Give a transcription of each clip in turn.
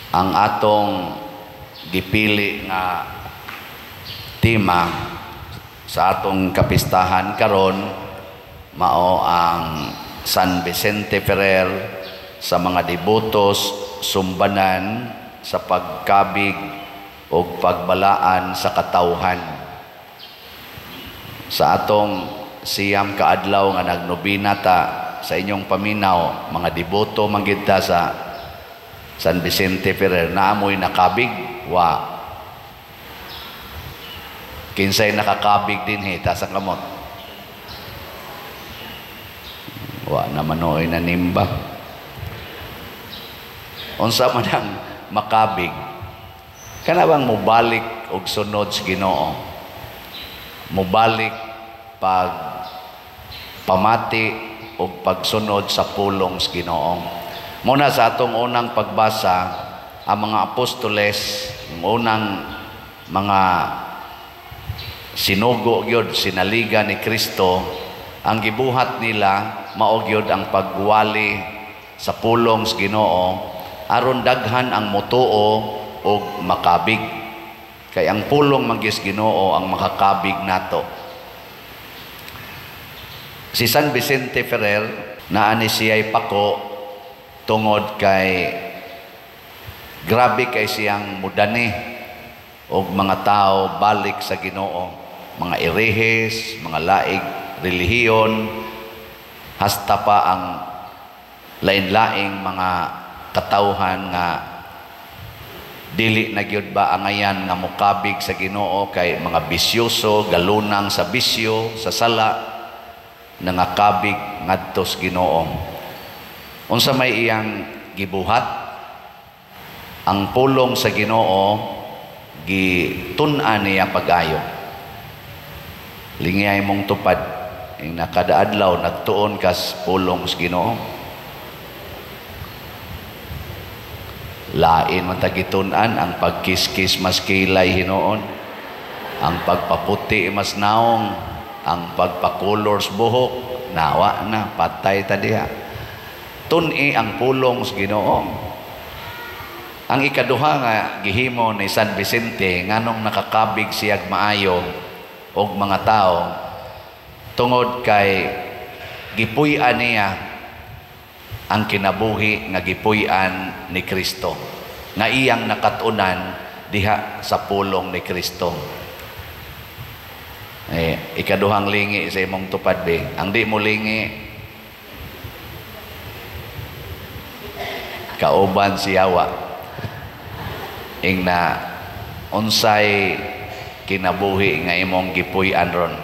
Ang atong gipili nga tema sa atong kapistahan karon mao ang San Vicente Ferrer sa mga debotos, sumbanan sa pagkabig o pagbalaan sa katawhan. Sa atong 9 ka adlaw nga nagnobina ta sa inyong paminaw, mga deboto man gid ta sa San Vicente Ferrer, naamoy nakabig wa? Kinsay nakakabig dinhi, taas ang kamot? Wa naman oy nanimba. Unsa man ang makabig? Kana bang mobalik og sunod sa Ginoo? Mobalik pag pamati og pagsunod sa pulong sa Ginoo. Muna sa atong unang pagbasa, ang mga apostoles, ang unang mga sinugo gyud, sinaliga ni Kristo, ang gibuhat nila mao gyud ang pagwali sa pulong sa Ginoo aron daghan ang motuo og makabig. Kay ang pulong man gyud sa Ginoo ang makakabig nato. Si San Vicente Ferrer, naa ni siya'y pako tungod kay grabe kay siyang mudani og mga tao balik sa Ginoo, mga erehes, mga laig relihiyon, hasta pa ang lain-laing mga katawhan nga dili na gyud ba angayan nga mokabig sa Ginoo kay mga bisyoso, galunang sa bisyo, sa sala, nangakabig ngadto sa Ginoo. Unsa may iyang gibuhat? Ang pulong sa Ginoo gitun-an niya pag-ayo. Lingiyay mong tupad ing nakadaadlaw nagtuon kas pulong sa Ginoo. Lain man ta gitun-an ang pagkiskis mas kilay hinuon, ang pagpaputi mas naong, ang pagpakulor sa buhok nawa na patay ta diha. Tun-i ang pulong sa Ginoo. Ang ikaduha nga gihimo ni San Vicente nganong nakakabig siyag maayo og mga tao, tungod kay gipuy-an niya ang kinabuhi nga gipuy-an ni Kristo, nga iyang nakat-unan diha sa pulong ni Kristo. Ikaduhang lingi sa imong tupad be. Ang di mo lingi, kauban si Yawa. Ing na unsay kinabuhi nga imong gipuy-an ron.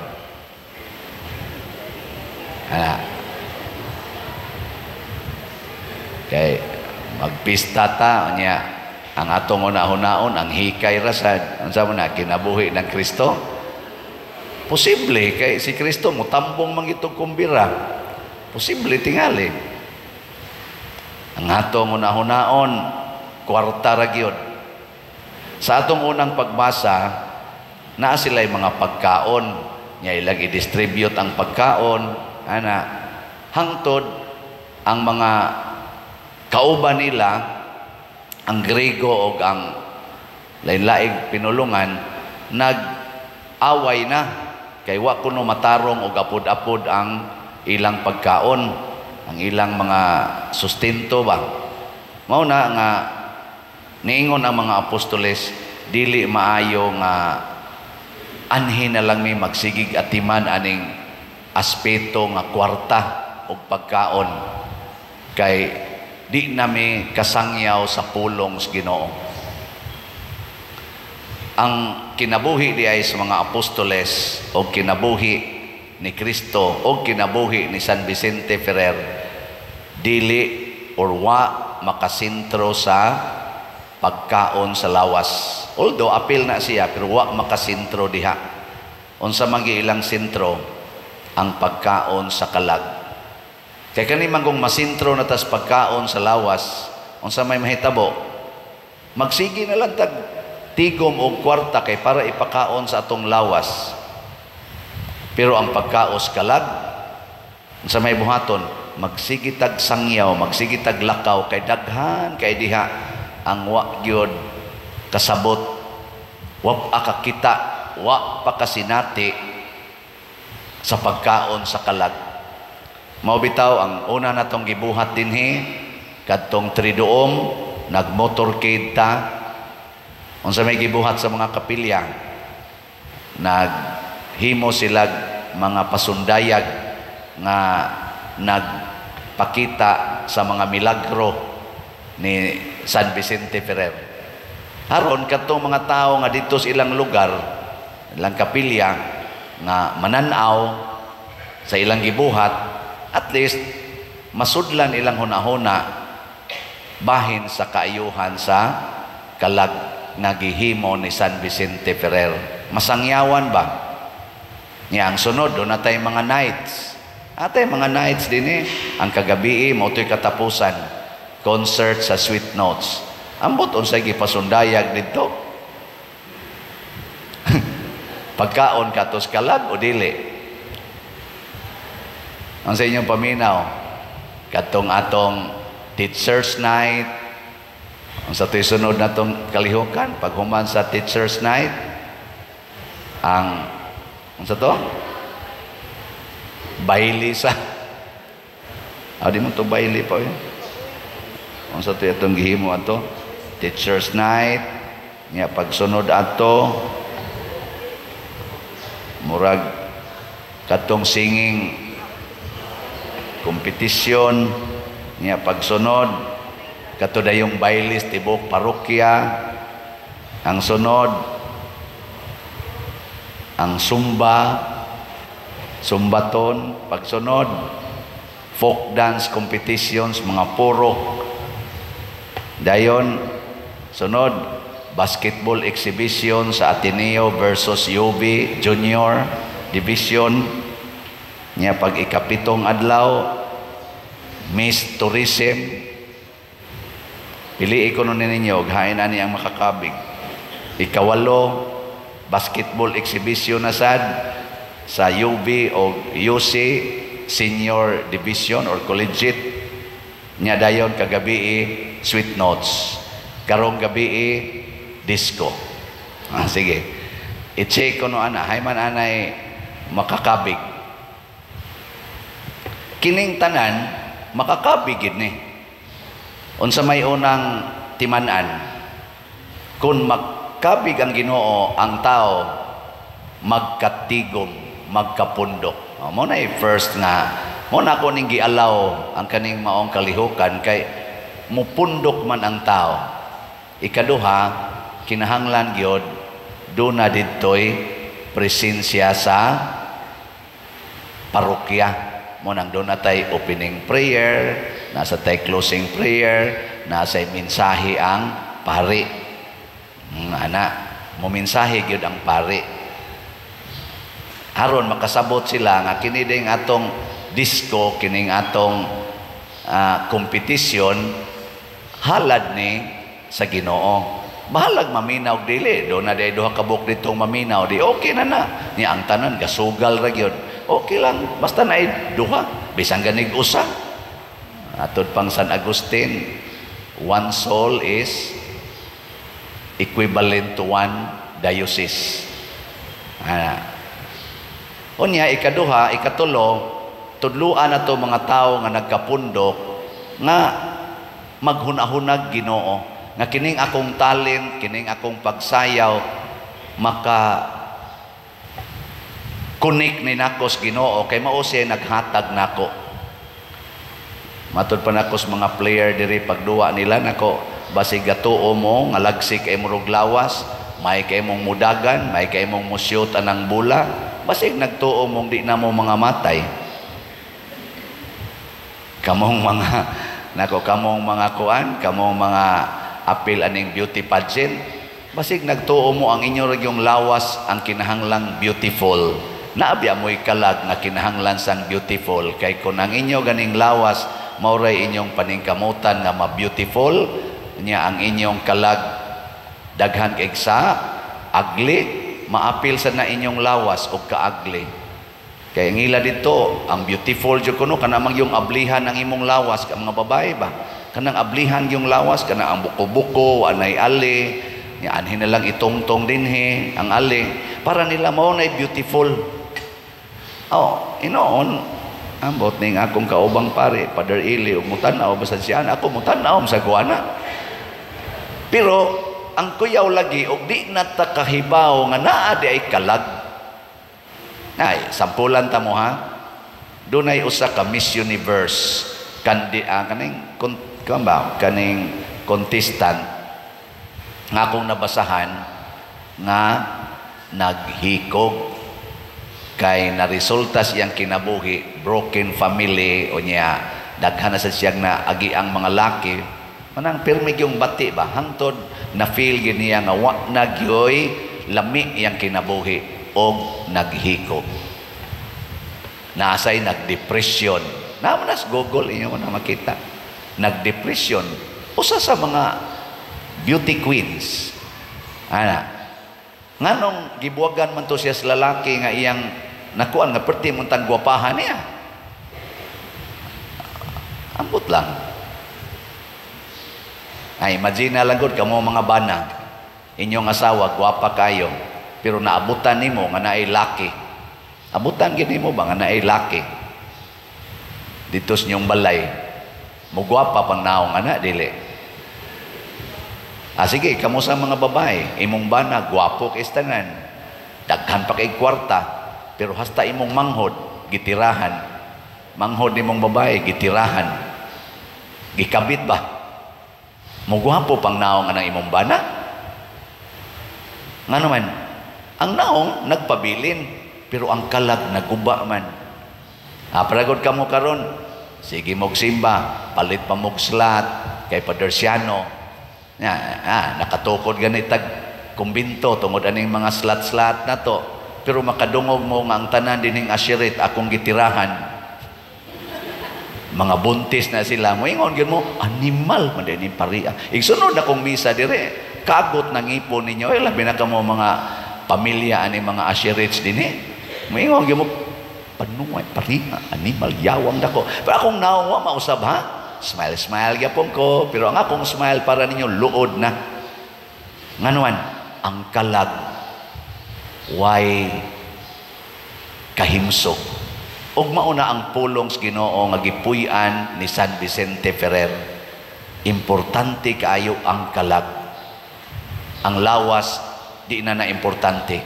Ana. Kay magpista ta unya ang atong una-hunaon ang hikay rasad. Unsa man na kinabuhi ng Kristo? Posible kay si Kristo motambong man gitog kumbira. Posible tingali. Ang atong una-hunaon kwarta ra gyud. Sa atong unang pagbasa, naa sila'y mga pagkaon nya ilang i-distribute ang pagkaon ana hangtod ang mga kauban nila, ang Grego og ang lain-laing pinulungan, nag-away na kay wa kuno matarong og apod-apod ang ilang pagkaon, ang ilang mga sustento ba. Mao na nga niingon ang mga apostoles, dili maayo nga anhi na lang mi magsigig atiman aning aspeto nga kwarta og pagkaon kay di nami kasangyaw sa pulong sa Ginoo. Ang kinabuhi di ay sa mga apostoles o kinabuhi ni Kristo o kinabuhi ni San Vicente Ferrer dili or wa makasentro sa pagkaon sa lawas. Although apil na siya, pero wa makasentro diha. Unsa man ilang sentro? Ang pagkaon sa kalag. Kay kani man kung masentro na tas pagkaon sa lawas, unsa may mahitabo? Magsige na lang tag tigom og kwarta kay para ipakaon sa atong lawas. Pero ang pagkaos kalag, unsa may buhaton? Magsige tag sangyaw, magsige tag lakaw kay daghan kay diha ang wa gyud kasabot, wa pa kakita, wa pa kasinati sa pagkaon sa kalag. Mao bitaw ang una natong gibuhat dinhi kadtong Triduum, nagmotorcade ta. Unsa may gibuhat sa mga kapilya? Naghimo sila mga pasundayag nga nagpakita sa mga milagro ni San Vicente Ferrer. Aron kadtong mga tao nga dito sa ilang lugar, ilang kapilya nga mananaw sa ilang gibuhat, at least masudlan ilang hunahuna bahin sa kaayuhan sa kalag nga gihimo ni San Vicente Ferrer. Masangyawan ba? Nya ang sunod, duna tay mga nights. Atay mga nights din eh. Ang kagabii, mao to'y katapusan. Concert sa Sweet Notes. Ambot unsay gipasundayag didto. Pagkaon katos kalag o dili? Ang sa inyong paminaw, katong atong Teachers Night, ang sa to'y sunod na tong kalihukan, paghuman sa Teachers Night, ang sa to? Baili sa, di mo to baili pa eh. Ang sa to itong gihimo ato, Teachers Night, nya pagsunod ato, murag katong singing competition, nya pagsunod kato dayong bailis tibok parokya, ang sunod ang Zumba, Zumbaton, pagsunod folk dance competitions, mga purok, dayon sunod basketball exhibition sa Ateneo versus UB Junior Division, nya pag ikapitong adlaw Miss Tourism. Pili ko nun ninyo og hain ani ang makakabig. Ikawalo, basketball exhibition na sad sa UB o UC Senior Division or Collegiate. Nya dayon kagabi Sweet Notes, karong gabi disco. Ah, sige, i-check ko no ana hay man anay makakabig. Kining tanan makakabig gid ni. Unsa may unang timan-an? Kung magkabig ang Ginoo, ang tao magkatigom, magkapundok. Oh, mo na first nga mo na ako ning gialaw ang kaning maong kalihukan kay mupundok man ang tao. Ikaduha, kinahanglan gyud duna didtoy presensya sa parokya. Mo nang duna tay opening prayer, nasa tay closing prayer, nasa mensahe ang pari. Ana, mo mensahe gyud ang pari. Aron makasabot sila nga kini ding atong disco, kining atong competition halad ni sa Ginoo. Bahalag maminaw dili, do na day duha ka buok ditong maminaw, di okay na na. Ni ang tanan gasugal ra gyud. Okay lang, basta na duha, bisan ganig usa. Atod pang San Agustin, one soul is equivalent to one diocese. Ana. Unya ikaduha, ikatulo, tudluan na to mga tao nga nagkapundok nga maghunahunag Ginoo nga kining akong talent, kining akong pagsayaw maka connect ni nako sa Ginoo kay mao siya naghatag nako. Matud pa nako sa mga player diri, pagduwa nila nako, basig gatuo mo nga lagsik kay murog lawas, may kay mong mudagan, may kay mong musyot anang bula, basig nagtuo mong di na mo mga matay. Kamong mga nako, kamong mga kuan, kamong mga apil aning beauty pageant, basig nagtuo mo ang inyo ra yung lawas ang kinahanglang beautiful. Naabya mo'y kalag nga kinahanglan sang beautiful kay kun ang inyo ganing lawas mao ray inyong paningkamutan nga ma-beautiful, nya ang inyong kalag daghan kay sa ugly, maapil sa na inyong lawas og kaagli. Kay ang ila dito, ang beautiful jud kuno kana mang yung ablihan ang imong lawas ka mga babae ba. Kanang ablihan yung lawas, kanang ang buko-buko, anay ali, nya anhin na lang itungtong dinhi ang ali para nila mao na beautiful. Oh, inoon ambot ning akong kaubang pare, Father Ili, ug mutan-aw basta siya, ako mutan-aw sa guana. Pero ang kuyaw lagi og di na ta kahibaw nga naa di ay kalag. Ay, sampulan ta mo ha. Dunay usa ka Miss Universe kandi, kaning kon, ba, kaning contestant nga akong nabasahan nga naghikog kay naresulta siyang kinabuhi, broken family, o niya daghan na sa siyang na agi ang mga laki, manang pirmi yung bati ba, hangtod na feel gyud niya nga wa na gyoy lami iyang kinabuhi og naghikog, naasay nagdepression. Naa man sa Google, inyo mo na makita. Nagdepression, usa sa mga beauty queens ana. Nganong gibuwagan man to siya sa lalaki nga iyang nakuan nga perti mong gwapahan niya? Ambot lang. Ay, imagine na lang gud kamo mga bana, inyong asawa gwapa kayo, pero naabutan nimo nga naay laki. Abutan gid nimo ba nga naay laki dito sa inyong balay? Mugwapa pang naong ana, dili? Ah, sige, kamo sa mga babae, imong bana gwapo kay tanan, daghan pa kay kwarta, pero hasta imong manghod gitirahan. Manghod nimong babae gitirahan, gikabit ba? Mugwapo pang naong anang imong bana? Nga naman, ang naong nagpabilin, pero ang kalag naguba man. Ah, paragod kamo karon, sige mog simba, palit pa mog slat kay Padersiano. Ya, nakatukod gani tag kumbinto tungod aning mga slat-slat na to. Pero makadungog mo nga ang tanan dining ashirit akong gitirahan. Mga buntis na sila mo, ingon gyud mo, animal man din paria. Igsunod akong misa dire, kagot ng ipon ninyo, ay labi na kamo mga pamilya ani mga ashirits dinhi. Moingon gyud mo, panuway paria, animal, yawang dako. Pero akong nawa mausab ha. Smile smile gyapon ko, pero ang akong smile para ninyo luod na. Nganuan, ang kalag way kahimsog. Ug mauna ang pulong sa Ginoo nga gipuy-an ni San Vicente Ferrer. Importante kaayo ang kalag. Ang lawas di na na importante.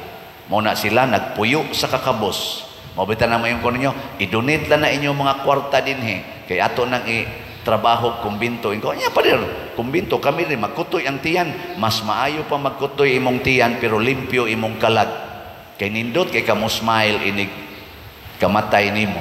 Mao na sila nagpuyo sa kakabos. Mao bitaw na mayon ko ninyo, i-donate lang na inyong mga kwarta dinhi kay ato nang i trabaho kumbinto. Ingon nya, "Pader, kumbinto kami rin magkutoy ang tiyan." Mas maayo pa magkutoy imong tiyan pero limpyo imong kalag. Kay nindot kay kamo smile inig kamatay nimo.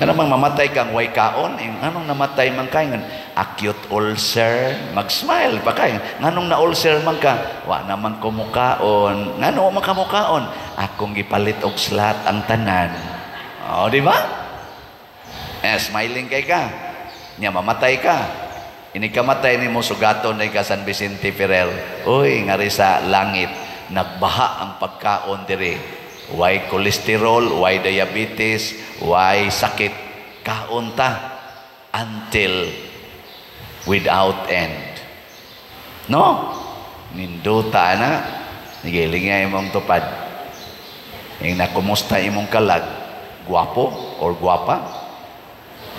Kanang mamatay kang way kaon, eh, anong namatay man kay? Acute ulcer, mag-smile pa kay. Nganong na ulcer man ka? Wa naman ko mukaon. Ngano man ka mukaon? Akong gipalit og slat ang tanan. Oh, di ba? Eh, smiling kay ka. Nya mamatay ka. Ini kamatay nimo, sugaton na ka San Vicente Ferrer. Uy, ngari sa langit, nagbaha ang pagkaon diri. Way cholesterol, way diabetes, way sakit. Kaon ta until without end. No? Ninduta na. Giling nga imong tupad. Yung nakumusta imong kalag, guwapo or guwapa?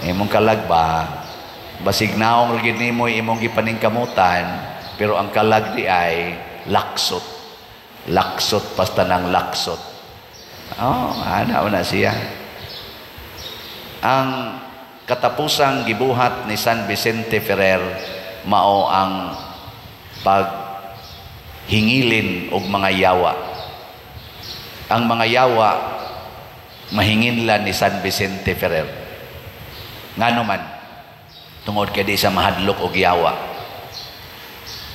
Imong kalag ba? Basig naong ra nimo imong gipaningkamutan, pero ang kalag di ay laksot. Laksot pasta ng laksot. Oh, ana na siya. Ang katapusang gibuhat ni San Vicente Ferrer mao ang paghingilin og mga yawa. Ang mga yawa mahinginlan ni San Vicente Ferrer. Ngano man? Tungod kay di siya mahadlok og yawa.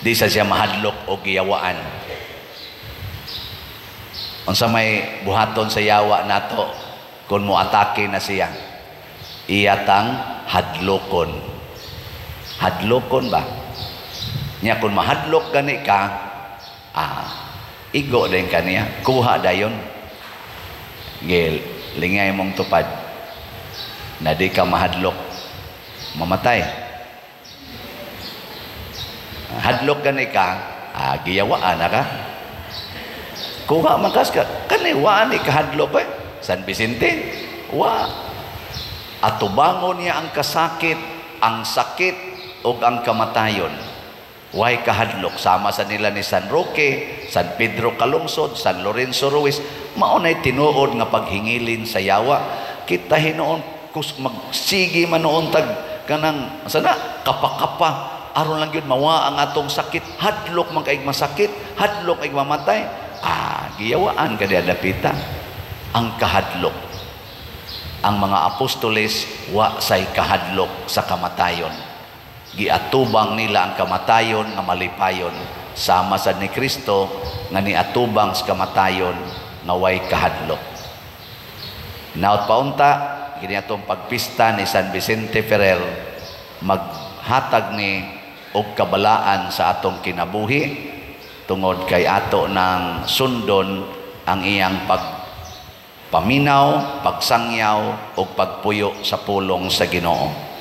Di sa siya mahadlok og yawaan. Unsa may buhaton sa yawa nato kung mo atake na siya? Iyatang hadlokon. Hadlokon ba? Nya kung mahadlok gani ka, igo din kaniya, kuha dayon. Gil, lingay mong tupad na di ka mahadlok, mamatay. Hadlok gani ka, giyawaan na ka. Kuha man kas ka, kani wa ni kahadlok eh. San Vicente, wa. Atubangon niya ang kasakit, ang sakit ug ang kamatayon. Way kahadlok sama sa nila ni San Roque, San Pedro Calungsod, San Lorenzo Ruiz, mao nay tinuod nga paghingilin sa yawa. Kita hinuon kus magsigi man noon tag kanang sana kapa-kapa aron lang gyud mawa ang atong sakit. Hadlok man kaig masakit, hadlok ay mamatay. Giyawaan ka dapita ang kahadlok. Ang mga apostoles wa say kahadlok sa kamatayon. Giatubang nila ang kamatayon nga malipayon, sama sad ni Kristo nga niatubang sa kamatayon nga way kahadlok. Naot paunta kini atong pagpista ni San Vicente Ferrer maghatag ni og kabalaan sa atong kinabuhi tungod kay ato ng sundon ang iyang pagpaminaw, pagsangyaw ug pagpuyo sa pulong sa Ginoo.